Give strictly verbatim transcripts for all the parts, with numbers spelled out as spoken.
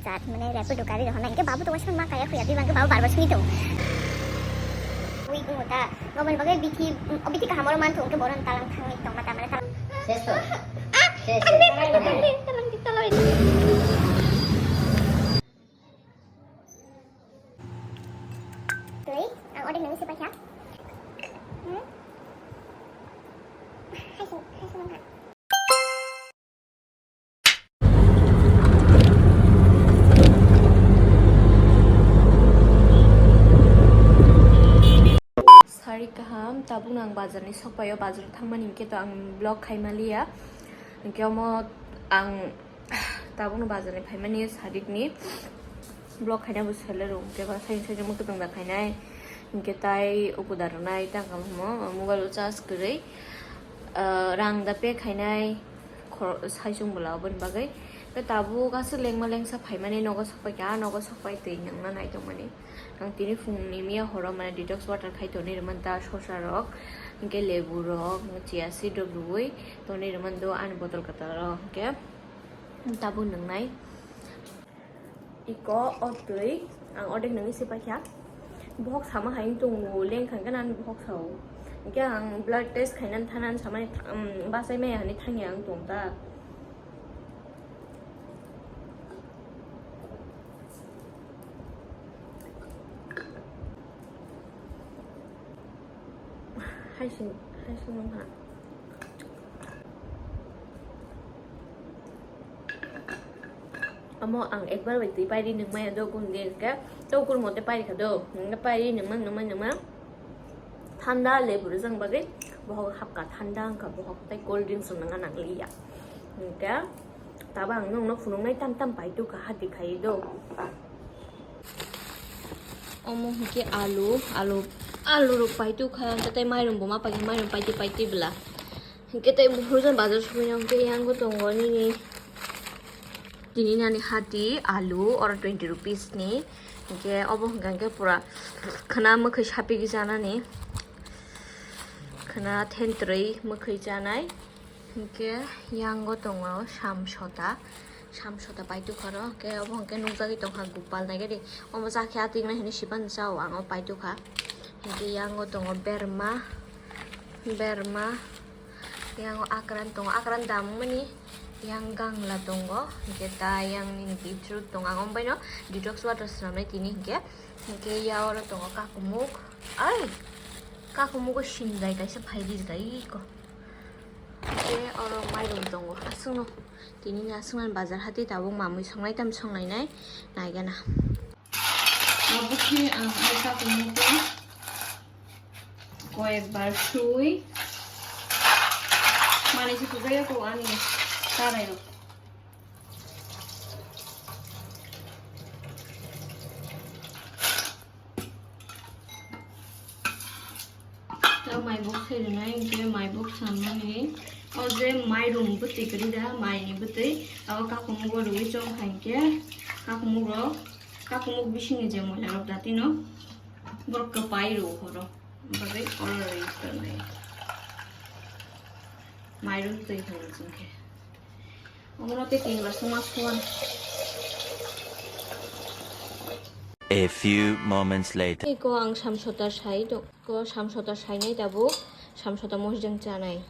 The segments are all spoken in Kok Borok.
Jat mane rapid dokari rohorna, hingke babu to waisa ma kaya khuya, bibangke babu bar bar suni tong. Ui, ungu ta, gobon bagai bithi, o bithi kaham oro man thung, hingke boron talang thangwi tongma ta mane talang. Ses to. Ses, ses. Talang, talang, talang. Tui, ang order nangni se paikha. Hmm? Hai sung, hai sung ha. Sari kaham, tabuk nang bazar ni sokpaio, bazar thangmani hingke to ang vlog khaimaliya. Hingke omo ang tabukno bazar ni phaimani sarik ni vlog khaina bo sele rw, hingke ba saini saini mokhe tongda khainai, hingke tai ukuda rwnai tangkha mo mobile o charge kwrwi, ah, rang da pay khainai khor-, saisung bwla oboni bagwi. Tei tabuk aswk lengma lengsa phaimani nogo sokpaikha, ah nogo sokpai twi nangna naitongmani. Ang tini phungni miya horo mane detox water khai tonwi rwmani ta sosa rok, hingke lebu rok, chia seed rok rwui tonwi rwmani do ani bottle kwtal o, hingke tabuk nwngnai. Iko o twi ang ordek nangwi se paikha. Bohok sama hai wng tongo, lengkha hwnkhe nang bohok sao. Hingke ang blood test khainani thanani samani tha-, um, bachai maya hinwi thangya ang tong ta. Hai sing, hai sing wngkha. Omo ang ekbar bai twi pairi nungmaya do, kung din khe to kurmo tei pairi kha do, hingke pairi nungma nungma nungma thanda lebu rwjak bagwi bohok hapkha, thanda wngkha bohok tei cold drinks rok nangna nangliya. Hingke tabo ang nungno phunuknai tam tam pai tukha, hati khai do. Omo hingke alu, alu, alu rok pai tukha, hingke tei mairum bo ma pai, mairum pai twi pai twi bwla. Hingke tei buphuru jang bazar sogwi nang khe yang bo tongo nini. Tini nani hati alu oro twenty rupees ni. Hingke obo hingka hingke pura khwna mwkhwi sapigwi chanani. Khwna thentrwi mwkhwi chanai. Hingke yango tongo samsota. Samsota pai tukha ro. Hingke obo hingke nukjagwi tongkha gopal naigari. Omo chakhe atwng nai hinwi sipan chao ang o pai tukha. Hingke yango tongo berma. Berma. Yang o akran tongo, akran dam mani yang gangla tongo, hingke ta yang nini beetroot tongo, ang ombai no detox water swnamnai tini hingke, hingke ya oro tongo kakumuk, ai kakumuk o sinjai kaisa phai rijai ko, hingke oro mairum tongo, aswkno tini ni aswknani bazar hati tabuk mamui songnai tam songnainai naigana. Abo khe ang ai kakumuk o. Koyekbar sui. Mani se sujaya ko ani tarai rok. Ta mai bok se rinai hingke mai bok sanmani. O je mairum bwtwi kwrwi da, mai ni bwtwi. Abo kakumuk o rwi chong kha hingke kakumuk rok, kakumuk bisingni je moila rok datino borok kwpai rw horo. Bagwi oro rwi tongnai. Mairum twi hwnwi chwng khe. Omono tei tin bar suma suan. A few moments later. Iko ang samsota sai do. Ko samsota sainai tabuk. Samsota mosjang chanai.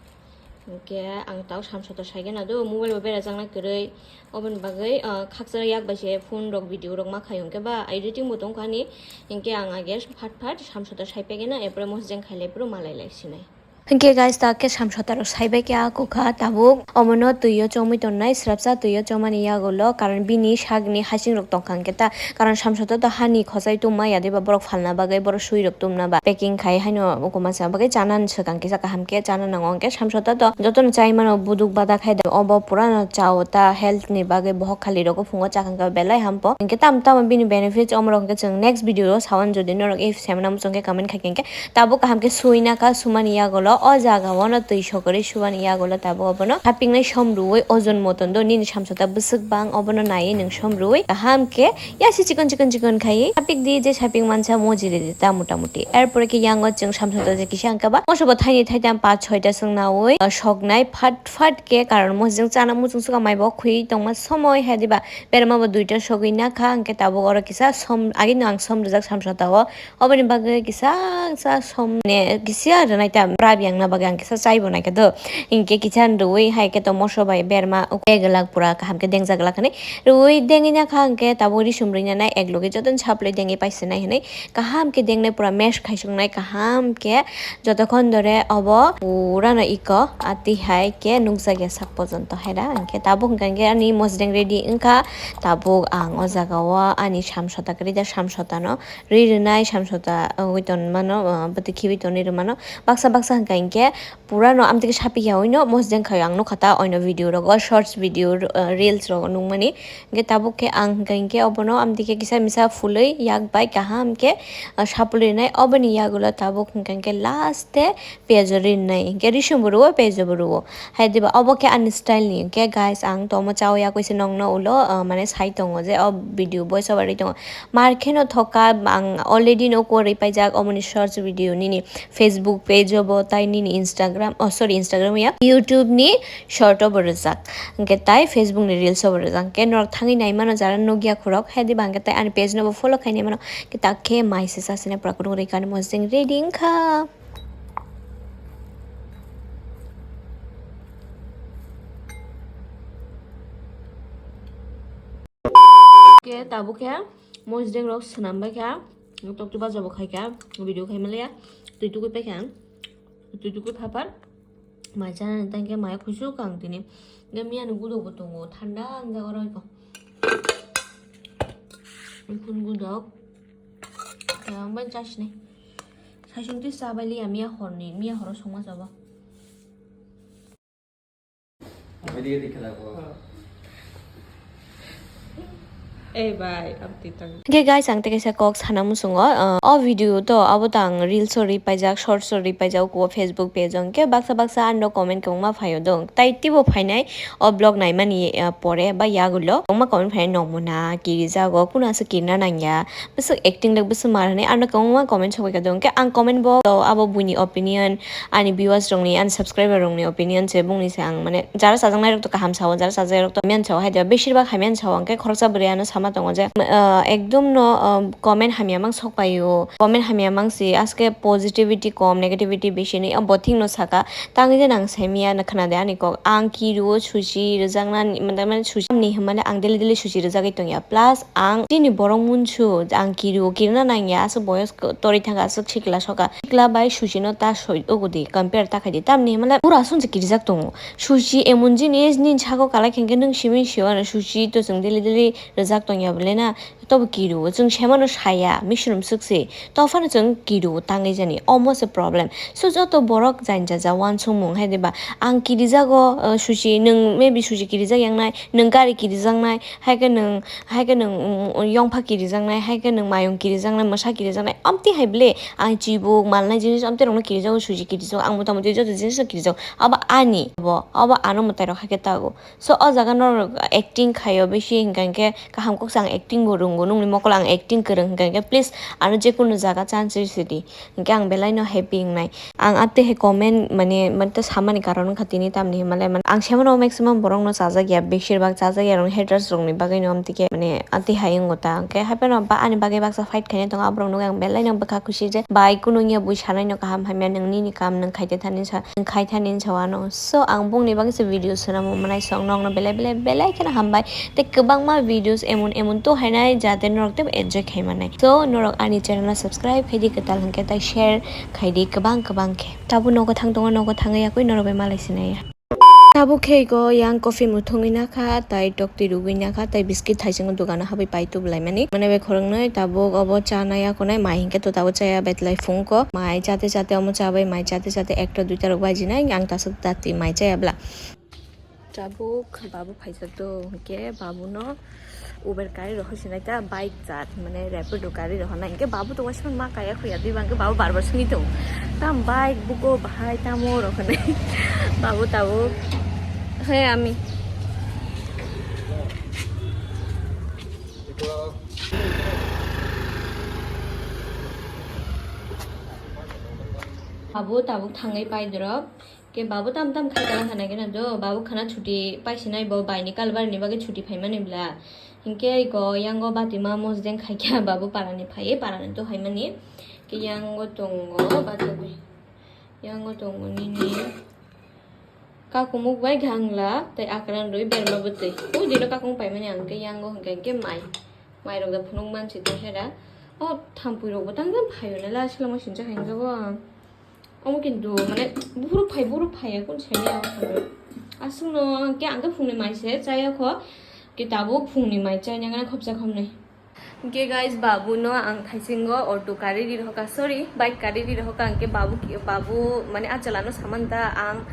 Hingke ang tau samsota saigana do. Mobile bo berajaknai kwrwi. Oboni bagwi, ah, khaksa yak bai se phone rok video rok ma khaio hingke ba editing bo tongkha ni. Hingke ang age phat phat samsota sai pegena, epore mosjeng khailai puro malai lai sinai. Hingke guys, ta khe samsota rok sai bai khe a kukha tabuk. Omono twi o chomwi tonnai, srapsa twi o chomani yagulo, karon bini sagni hasing rok tongkha hingke ta, karon samsota to hani khosai tum ma ya deba borok phalna bagwi, borok sui rok tumna ba packing khai haino ukuma sa bagwi chana swkang kisa kaham khe chana nango hingke samsota to jotono chai mano buduk bada khai da. Obo purano chao ta health ni bagwi bohok khali rogo phungo chakha hingke belai hampo. Hingke tamo tamo bini benefits omorok hingke chwng next video o sawan jodi norok if semna muchung khe comment khai hingke tabuk kaham khe sui naka sumani yagulo. O jaga o no twi sokorwi subani yagulo tabuk obono hapingnai som rwui ojon moton do nini samsota bwswk bang obono naiwi nwng som rwui kaham khe yasi chikon chikon chikon khaiwi hapik di je saping mansa mojiri di ta mota moti. Erpore khe yango chwng samsota je kisa hwnkhe ba moso bo thaini thaitam pach soita chwng naui, ah, soknai phat phat khe karon mosjeng chana muchung suka mai bo khwi tongma somoi hai diba berma bo duita sogwi nakha hwnkhe tabuk oro kisa som agini ang som rijak samsota o. Oboni bagwi kisa kisa som ne kisa rwnai ta bwrap yang na bagwi ang kisa chai bo naikha do. Hinkhe kisa rwui hai khe to moso bai berma uk-, egwlak pura kaham khe dengjaglak hinwi rwui dengwi nakha hinkhe tabuk risum rwina nai ek logi jotono saplai dengwi paisa nai hinwi kaham khe dengnai pura mesh khaisuknai kaham khe jotokhon dore obo pura no iko ati hai khe nukjakya sak pojonto haira hinkhe tabuk hinkhe ani mosdeng ready wngkha tabuk ang o jaga o ani samsota kwrwi da samsota no. Ri rwnai samsota wngwi tongmano, ah, bwtwi khibi tongwi rwmano. Baksa baksa hwnkha hinkhe pura no amtwi khe saphi ya oino mosdeng khaio ang nukha ta oino video rogo, shorts video, ah, reels rogo nukmani. Hinkhe tabuk khe ang hwnkha hinkhe obono amtwi khe kisa misa phulwi yak bai kaham khe, ah, sapulwi rwnai. Oboni yagulo tabuk hwnkha hinkhe last tei piyaj o rinai hinkhe risum bo rwo piyaj bo rwo hai diba obo khe ani style ni hinkhe guys ang tomo chao ya kuisa nongno ulo, ah, mane sai tongo je o video voice over ri tongo mar kheno thoka ang already no ko ri paijak omoni shorts video nini Facebook page o bo tai nini Instagram, oh sorry, Instagram ya, YouTube ni short o bo rijak hinkhe tai Facebook ni reels o bo rijak hinkhe norok thangwi nai mano jara nukya khorok hai diba hinkhe tai ani page no bo follow khai nai mano hinkhe tak khe mai se sasine pura kutung ri kani mosdeng ready wngkha. Ke tabuk khe mosdeng rok swnam bai kha, tok tu baja bo khai kha, video khai maliya, twi tukui pai kha, twi tukui phapar mai chana tang khe mai khusuk ang tini, ge miya ni gudok bo tongo, thanda ang jaga roi ko, khun gudok, ang bai chasni. Saisung twi cha bai liya miya horni, miya horo songma chabo. Eh, bai, abdi tang. Hingke guys, ang tei kaisa kok sana muchungo, uh, o video to abo tang reels o ri paijak, shorts o ri paijak, o Facebook page o hingke baksa baksa ano comment kwbangma phaio dong. Tai teibo phainai o vlog naimani, uh, pore ba yagulo kwbangma comment phainai nongmona, kirijago, kuno aswk kirina nangya. Bwswk acting rok bwswk mar hinwi ano kwbangma comment sokbaikha do. Hwnkhe ang comment bo abo buini opinion, ani viewers rokni, ani subscriber rokni opinion se, bongni se ang mane jara chajaknai rok to kaham sao, jara chajakya rok to hamya sao, hai de beshirbak hamya sao, hwnkhe khoroksa bwrwi ano sama tongo je, ah, ekdom no, ah, comment hamya mang sokpaio, comment hamya mang si, aske positivity kom, negativity bisi hinwi bo thik no saka. Tangwi de nang saimanya na khna de ani kok. Ang kirio susi rwjaknani, mane, mane susi ni hwnmale ang daily daily susi rwjagwi tongya. Plus ang chini borok munsu, ang kirio kirna nangya, aswk boyos ko-, torwi thangkha, aswk sikla soka. Sikla bai susi no ta soi ogo di, compare ta khai di. Tamni hwnmale pura aswk se kirijak tongo. Susi emon jinis nini saka kwlai khe hwnkhe nwng simi sio ano susi to chwng daily daily rwjak tongya bole na. Tobo kirio, chwng semano saya, misirum swk se. To phano chwng kirio tangwi jani. Omo se problem. So, joto borok jani jaja uansukmung hai diba. Ang kirijago, uh, susi, nwng maybe susi kirijak yangnai, nwng gari kirijaknai, hai khe nwng, hai khe nwng, um, yongpha kirijaknai, hai khe nwng mayung kirijaknai, mwsa kirijaknai. Amtwi hai ble, ang chibuk, malnai jinis amtwi rokno kirijago, susi kirijago, ang mota moti joto jinis no kirijago. Abo ani, abo, abo ano mwtai rok hai khe tago. So, o jaga norok acting khaio bisi, hingka hingke kaham kok se ang acting bo rwngo, nungni mokol ang acting kwrwng, hingka hingke please ano jekunu jaga chance risi di, hingke ang belai no happy wngnai. Ang atwi hai comment mane, mane to samani karon wngkha tini tamni hwnmale, mane ang semano maximum borok no chajak ya, besir bak chajak ya, rok haters rok ni bagwi no amtwi khe mane atwi hai wngo ta, hingke hapheno ba ani bagwi baksa fight khainai tongo, aborok no ang belai no bwkha khusi je bai kunu wngya bui sanai no kaham hamya, nwng nini kam nwng khaite thani sa. Khai thani hinsa wano. So, ang bongni bagwi se video swnamo mwnai song nokno belai belai belai kheno hambai. Tei kwbangma videos emon emon to hainai jate norok teibo enjoy khai manai. So, norok ani channel no subscribe khai di kwtal hwnkhe tei share khai di kwbang kwbang khe. Tabuk nogo thang tongo, nogo thangwi yakwi norok bai malai sinai ya. Tabuk khe ego yang coffee muthungwi nakha, tei toktwi rwgwi nakha, tei biscuit thaichung dogano habwi pai tubulaimani. Mane bai khoroknwi tabuk obo cha nai akonai mai hinkhe to tabuk chaya betlai phungko. Mai chate chate omo chabai, mai chate chate ekta duita rok bajinai, ang tasuk dati mai chaya bla. Tabuk babu phaijak do, hinkhe babuno Uber gari rok hoisinai ta bike jat, mane Rapido gari rok honai, hinkhe babu to waisa ma kaya khuya, dui bangkhe babu bar bar sungwi tongo. Tam bike buko bahai tamo rok hwnwi. Babu tabuk. He ami. Babu tabuk thangwi pai drop. Ke babu tam tam khai tala khana kena do. Babu khana chuti paisinai bo baini kalbar ni bagwi chuti phaimani bla. Hinkhe iko yango batima mosdeng khaikha babu parani phaiwi parani to haimani. Ke yango tongo batagwi. Yango tongo nini. Kakumuk bai gangla tei akran rwi berma bwtwi. Pudino kakung paimani ang ke yango hwnkhe hwnkhe mai. Mai rok da phunuk mansi tong hera. O thampui rok bo tang tang phaio na la silamo sincha khainjago. Omo kintu mane buhruk phai buhruk phai ya kun sai ya. Aswkno ke ang ke phungni mai se chaya kho. Ke tabuk phungni mai chai nangna khopsa khopnai. Hingke guys, babu no ang thaisingo auto kari ri rohoka, sorry, bike kari ri rohoka, hingke babu, babu mane achal ano samanta ang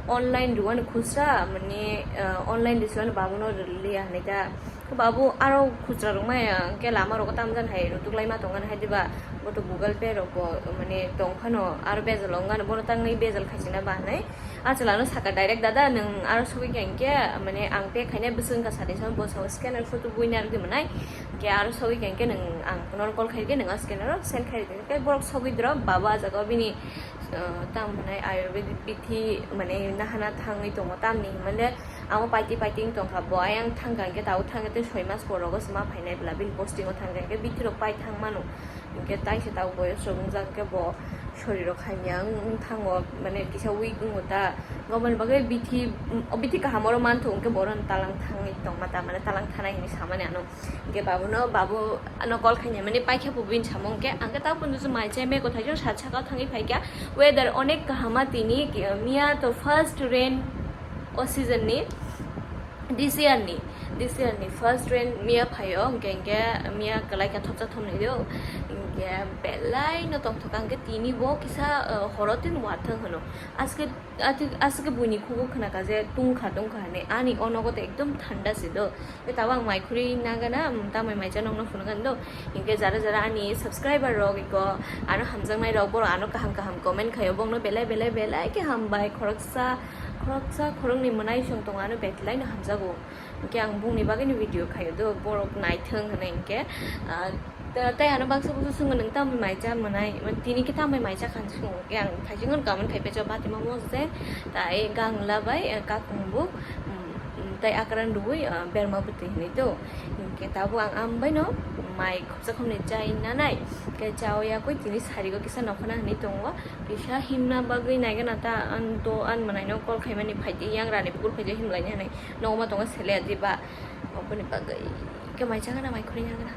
online ruwano khusra, mane, ah, online risuwano babu no riliya hinui ta. Babu aro khusra rok maya, hingke lama rogo tamjani hai rutuk lai ma tongani hai diba, bo to Google Pay rok bo mane tong phano aro bejal ongano bono tangwi bejal khaisina ba hinui. Achwlano saka direct, "Dada, nwng aro sogwi kha hinkhe, mane, ang pay khainai bwswk wngkha," sadi, "Bo sao scanner photo buina rwdi mwnai." Hinkhe aro sogwi kha hinkhe nwng ang nono call khaikhe nwng o scanner o send khai rwdi. Hinkhe borok sogwi drop, baba ah jaga o bini, uh, tamo hwnai ayurvedic bithi, mane, nahana thangwi tongo. Tamni hwnmale amo paiti paiti wng tongkha. Bo ayang thangkha hinkhe tabuk thangkhe tei soi mas porogo se ma phainai bwla, bini posting o thangkha hinkhe bithi rok pai thang mano. Hinkhe taisa tabuk boyos rok wngjak khe bo sori rok hamya wng, wng thango, mane kisa weak wngo ta. Goboni bagwi bithi, o bithi kaham oro manthogo hinkhe bo oro talang thangwi tongma ta, mane talang thanai hinwi samani ano. Hinkhe babu no, babu no call khainai mani paikha bo bini samung khe, ang khe tabuk pono mai chai meko thaijak sat saka o thangwi phaikha. Weather onek kaham a tini, miya to first rain o season ni. This year ni, this year ni first rain miya phaio, hingke, hingke miya kwlai kha thopsa thopnwi o, hingke belai no tongthok kha, hingke tini bo kisa, uh, horo tin wathang hwno. Aske, ati-, aske buini khugo khna kha je tungkha, tungkha hinwi. Ani o nogo to ekdom thanda se do. Tei tabuk ang mai khurui nagana, um, tamai mai cha nokno phunukha do. Hingke jara jara ani subscriber rok iko ano hamjaknai rok, borok ano kaham kaham comment khaio, bokno belai belai belai khe hambai, khoroksa Khoroksa khoroknwi mwnai song tongo, ano belai no hamjago. Hinkhe ang bongni bagwi no video khaio do, borok naithwng hinwi hinkhe, ah, ta-, tei ano baksa baksa swngo, "Nwng tamni mai cha mwnai?" Tini khe tamni mai cha kha hinwi swngo. Hinkhe ang thaichingno comment khai pejo, "Batima mosdeng, tai gangla bai, eh, kakungbuk, mm, mm, tei akran rwui, ah, berma bwtwi," hinwi do. Hinkhe tabuk ang ambai no mai khopsa khopnwi chai nanai. Hinkhe chao yakui tini sarigo kisa nokhona hinwi tongo. Kisa himna bagwi naigana ta, ang do, ang mwnaino call khaimani phaidi, yang rani bukur phaidi himlaini hinwi. Nogo ma tongo sele adiba. Oboni bagwi khe mai chagana, mai khurui nagana.